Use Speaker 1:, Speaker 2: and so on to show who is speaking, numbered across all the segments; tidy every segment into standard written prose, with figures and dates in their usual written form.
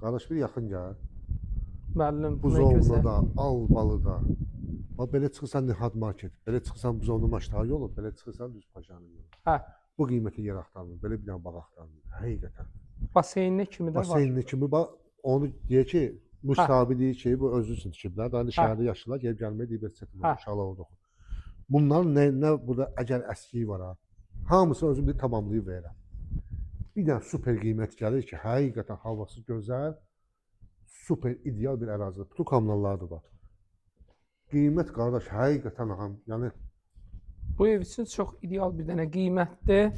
Speaker 1: Qardaş, bir yaxın gəl.
Speaker 2: Müəllim, bu nə
Speaker 1: Buzovlu
Speaker 2: gözəl.
Speaker 1: da, Albalı da. Bax belə çıxırsan Nihat Market, belə çıxırsan Buzovlu Maştağı yolu, belə çıxırsan düz Paşanın yolu. Bu qiymətə yer axtarmır, belə bir dənə bağ axtarmır. Həqiqətən.
Speaker 2: Baseyninə kimi də var.
Speaker 1: Baseyninə kimi bax onu deyir ki, müsahibi deyir ki, bu özü üçün tikiblər. Daha indi şəhərdə yaşlılar gəlib gəlməyə deyib çətin olur. Uşaqlar orada oxuyur. Bunların nə burada əgər əskiyi var ha. Hamısını özüm deyir tamamlayıb verirəm. Bir dənə super qiymət gəlir ki, həqiqətən havası gözəl, super ideal bir ərazidir. Bütün kommunallar da var. Qiymət qardaş, həqiqətən ağam, yəni
Speaker 2: Bu ev üçün çox ideal bir dənə qiymətdir.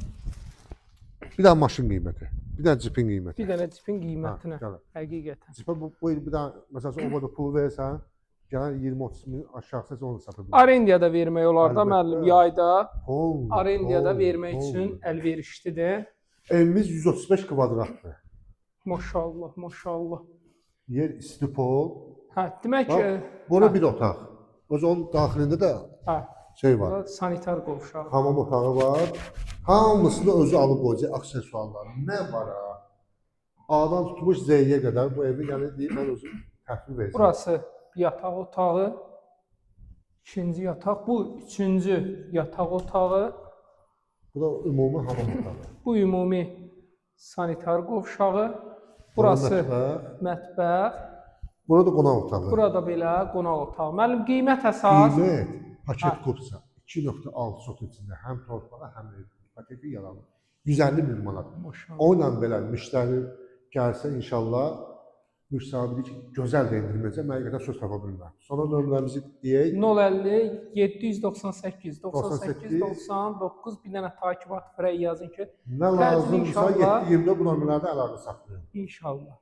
Speaker 1: bir dənə maşın qiyməti, bir dənə cipin qiyməti.
Speaker 2: Bir dənə cipin qiymətinə.
Speaker 1: Hə, gəlir.
Speaker 2: Həqiqətən.
Speaker 1: Cipə bu il bir dənə məsələn o qədər pul versən, gələn 20-30 min aşağısı heç onu sata bilər.
Speaker 2: Arendiyada da vermək olar da
Speaker 1: Əlbəttə.
Speaker 2: müəllim, yayda
Speaker 1: Polnu,
Speaker 2: arendiyada
Speaker 1: polnu,
Speaker 2: vermək
Speaker 1: polnu.
Speaker 2: üçün əlverişlidir.
Speaker 1: Evimiz 135 kvadratdır.
Speaker 2: Maşallah, maşallah.
Speaker 1: Yer istipol.
Speaker 2: Hə, demək
Speaker 1: Bax,
Speaker 2: ki,
Speaker 1: bura bir otaq. Öz onun daxilində də
Speaker 2: hə,
Speaker 1: şey var.
Speaker 2: burada sanitar qovşağı.
Speaker 1: Hamam otağı var. Hamısını özü alıb qoyacaq aksesuarlar. Nə var ha? A-dan tutmuş Z-yə qədər bu evi, yəni deyim mən özüm təhvil verəcəm.
Speaker 2: Burası yataq otağı. İkinci yataq, bu üçüncü yataq otağı,
Speaker 1: Bu da ümumi hamam otağı.
Speaker 2: bu ümumi sanitar qovşağı. Burası
Speaker 1: Mətbəx.
Speaker 2: mətbəx,
Speaker 1: Burada qonaq otağı.
Speaker 2: burada belə qonaq otağı. Müəllim, qiymət əsas
Speaker 1: Qiymət paket kupça 2.6 sot içində həm torpağa, həm ev ipoteki yaranır. 150 min manat.
Speaker 2: Maşallah.
Speaker 1: Onunla belə müştəri gəlsə inşallah müştəri ki, gözəl də endirməyəcək, mən həqiqətən söz tapa bilmərəm. Sonra nömrəmizi deyək.
Speaker 2: 050 798 98
Speaker 1: 98
Speaker 2: 99 bir dənə takibat fərəy yazın ki,
Speaker 1: Nə
Speaker 2: Təcil
Speaker 1: lazımsa
Speaker 2: inşallah.
Speaker 1: 7-24 bu nömrələrdə əlaqə saxlayın.
Speaker 2: İnşallah.